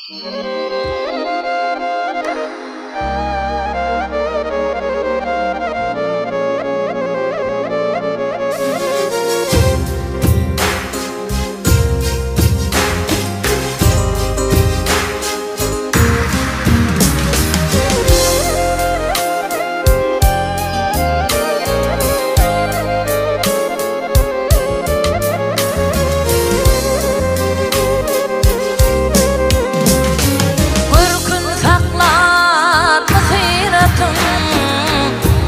Görkün saklar syratyn,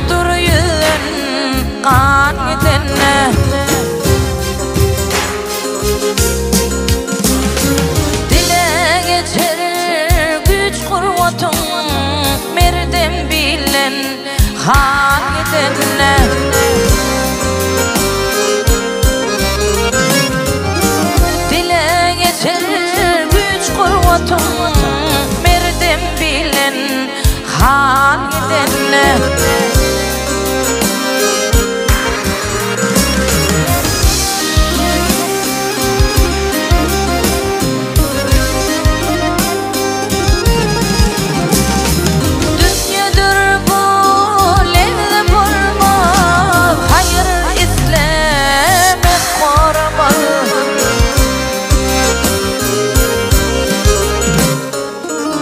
Dury ýüzden gan gidende. Dile geçer güýç-gurbatyň, Merdem bilen han gidende. Dile geçer güýç-gurbatyň, Merdem bilen han gidende. Dünýedir bu, leňze bolmaz, Haýyr islemek goramaz.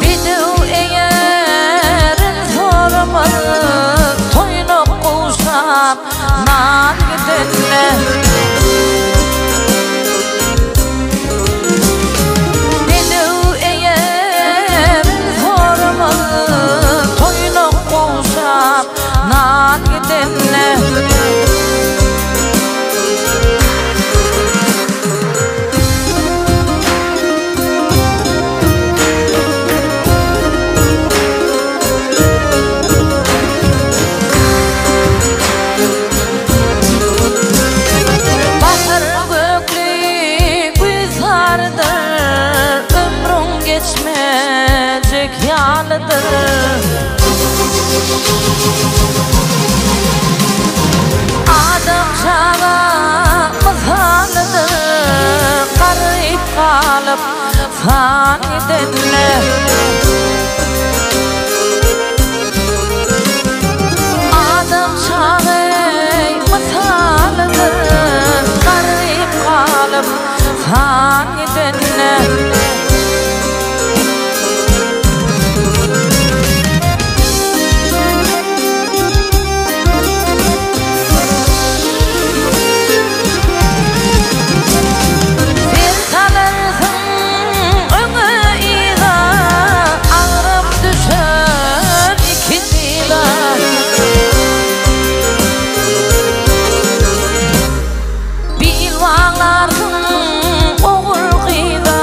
Bedew eýerin soramaz, Toýnak guşap nan gidende. Bedew eýerin soramaz, Toýnak guşap nan gidende. Bahar gökli güzardyr, Ömrüň geçmejek ýalydyr. Adam çaga mysalydyr, Garyp galyp san gidende. Adam çaga mysalydyr, Garyp galyp san gidende. Ser salarsyň öňe-yza, Agram düşer dyza. Bil baglarsyň ogul-gyza,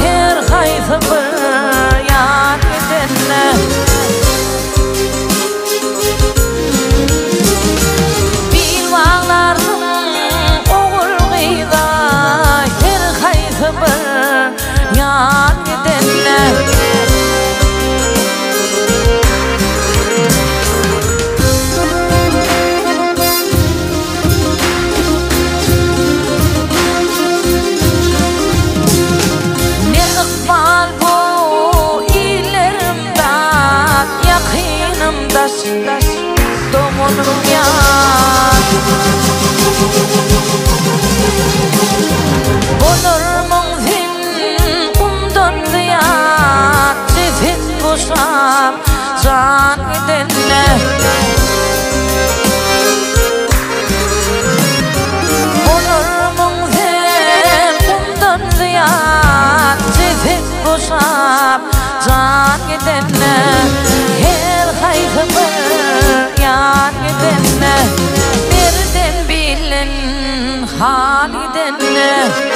Her haýsy bir ýan gidende. Bil baglarsyň ogul-gyza, Her haýsy bir ýan gidende. Ne ykbal bu illerim dat, Ýakynym daş, doganym ýat. Bolarmyň sen gumdan zyýat, Jeset boşap, jan gidende. Bolarmyň sen gumdan zyýat, Jeset boşap, jan gidende. Her haýsy bir ýan gidende, Merden bilen han gidende.